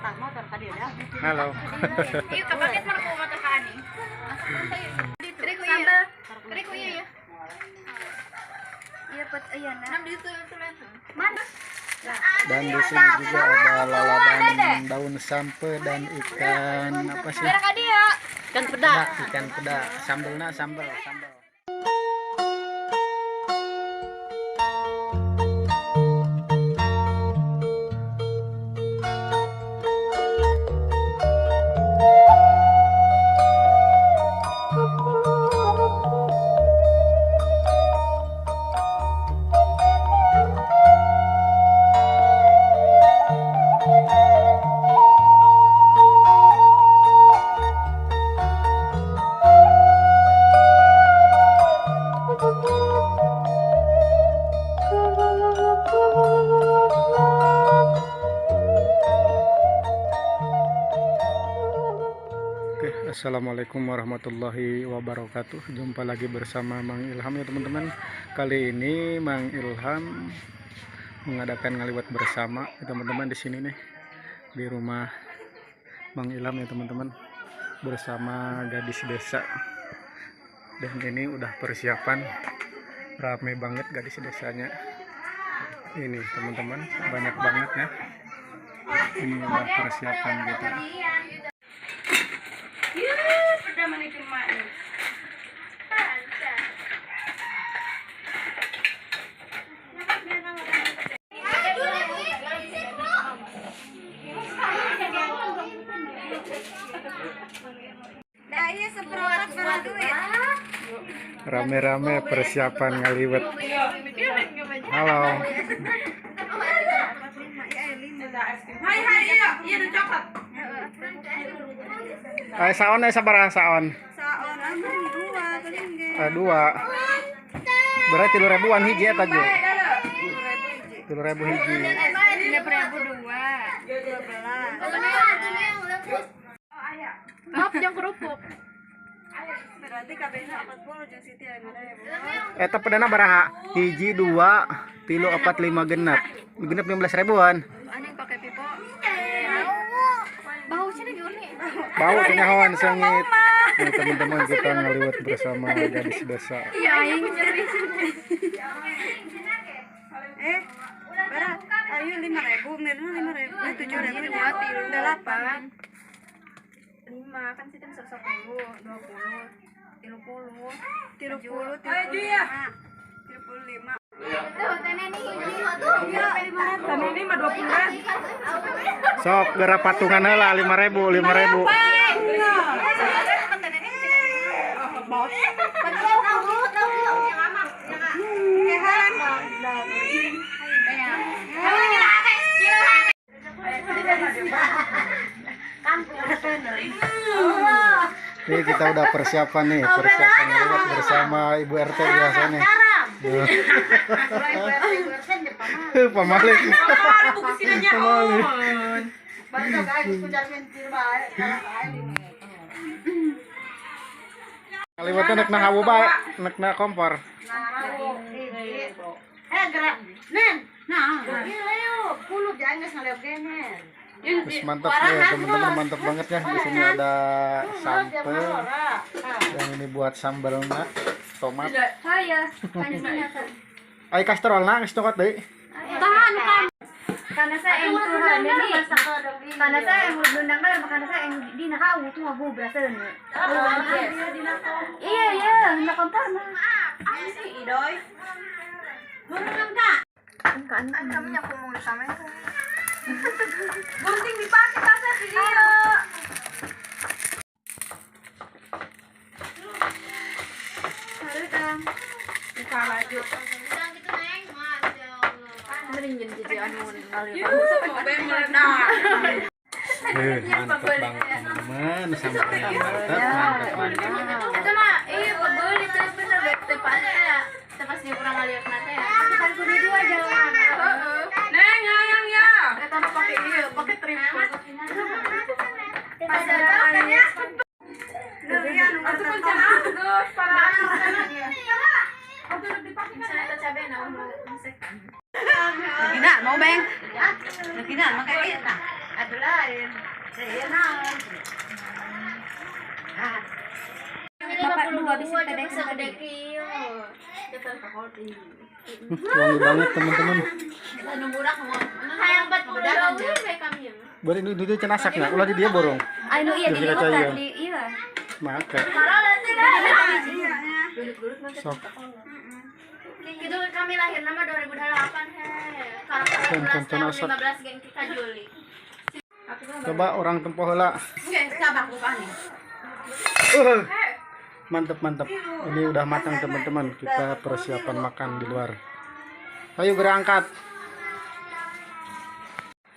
Halo. Iya, kapaket mana ko mata ka ani. Sambal. Kari ko iya ya. Iya pat ayan na. Dito yung tulan. Mana? Dan di sini juga ada lalaban daun sampe dan ikan apa sih? Ikan peda. Ikan peda. Sambelna sambel, sambel. Oke, assalamualaikum warahmatullahi wabarakatuh. Jumpa lagi bersama Mang Ilham ya teman-teman. Kali ini Mang Ilham mengadakan ngaliwet bersama ya teman-teman di sini nih, di rumah Mang Ilham ya teman-teman, bersama gadis desa. Dan ini udah persiapan rame banget gadis desanya. Ini teman-teman banyak banget ya. Ini udah persiapan gitu. Rame-rame persiapan ngaliwet. Halo. Hai hai iya, iya udah coklat. Saon sabaraha saon? Saon anu dua paling ge. Dua. Berarti 3.000-an hiji eta ju. 3.000 hiji. 3.000 dua. 12. Maaf jangan kerupuk. Berarti kabehna 40 jeung Siti 5.000. Eta pedana baraha? Hiji, dua, tilu, opat, lima, genep. Genep 15.000-an. Anjing pakai pipo. Bau sih nih nih. Bau kenyahoan sengit. Nih teman-teman kita ngaliwet bersama gadis desa. Iya, aing nyeri. Bara ayo 5.000, Mirna 5.000, 7.000, 8. 5 kan sih 10, 20, 30, 30, 35. 35. Tuh, tene nih hiji. Iya, 5.000. Tadi ini mah 20-an. Sok geura patungan heula 5.000, 5.000. Ini kita udah persiapan nih, persiapan ngaliwet bersama Ibu RT biasa nih. Pamali. Pamali. Ngaliwetnya nek na hawu bae, nek na kompor. Terus mantap nih teman-teman, mantap banget ya. Di sini ada sambel. Yang ini buat sambelna tomat. Saya. Ai kastrolna geus cokot deui. Tahan kan. Karena saya yang turun ini. Karena saya yang undang kan, karena saya yang di nakau tuh ngabu berasa. Iya iya, nak kompor mah. Sih Idoy. Kan kami nyapu mau sama itu. Gunting dipakai tasnya di dia. Buka baju. Mantap banget teman-teman, sambelnya mantap, mantap, mantap. Itu mah iya beli terus bener tepat ya. Tepas dia kurang ngaliat mata ya. Kan kudu dua jalan. Neng, hayang ya. Eta mah pakai iya, pakai tripod. Pas datang ya. Atuh kan cenah geus para asisten. Misalnya cabe na mau masak. Lagi na, mau beng? Lagi na, makain. Aduh lain. Bapak dua bisa gede kieu. Wangi banget teman-teman. Hayang 40 we kami. Bari ini itu cenah sakna, ulah di dia borong. Anu iya di dia di iya. Maka. Sok. Itu kami lahir nama 2008 he. Karena 15 geng kita Juli. Coba orang tempoh heula. Mantep mantep. Ini udah matang teman-teman. Kita persiapan makan di luar. Ayo berangkat.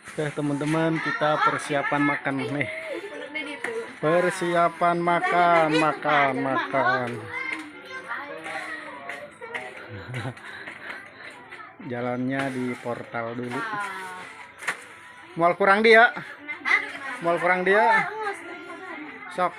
Oke teman-teman, kita persiapan makan nih. Persiapan makan, makan, makan. Jalannya di portal dulu. Mual kurang dia. Mual kurang dia. Sok.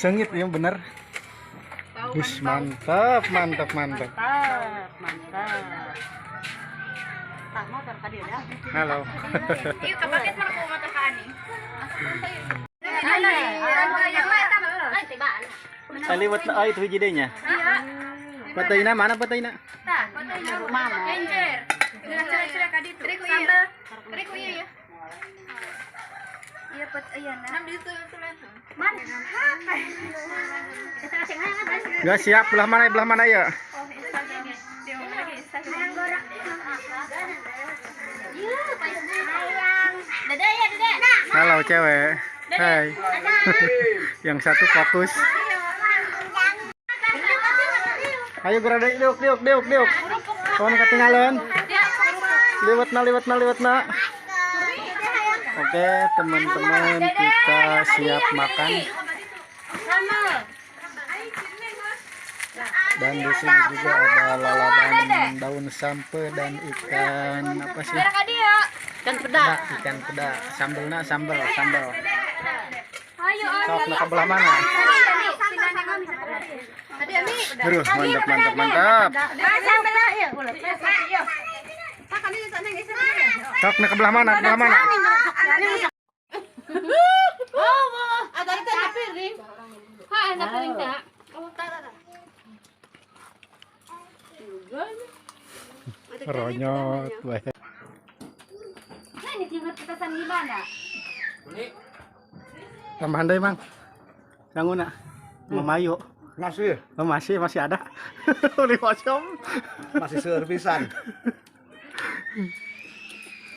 Sengit ya bener. Wih, mantap, mantap, mantap. Mantap, mantap. Halo. Kaliwat na ay itu hiji deui nya. Pataina mana pataina? Tah, pataina mana? Encer. Cerek-cerek ka ditu. Sambel. Riku ieu ya. Iya pet iya nah. Mana? Enggak siap, belah mana ya? Halo cewek. Hai. Yang satu fokus. Ayo gerada diuk diuk diuk diuk. Kawan ketinggalan. Liwat na liwat na liwat na. Oke teman-teman, kita siap makan. Dan di sini juga ada lalaban daun sampe dan ikan apa sih? Ikan peda. Ikan peda. Sambelna sambel sambel. Sok nak ke belah mana? Aduh, mantap mantap mantap. Sok nak ke belah mana? Ke belah mana? Ronyot bae. Tambahan deh, Mang. Sanguna. Mamayu. Masih. Oh, masih ada. Udah kosong. Masih servisan.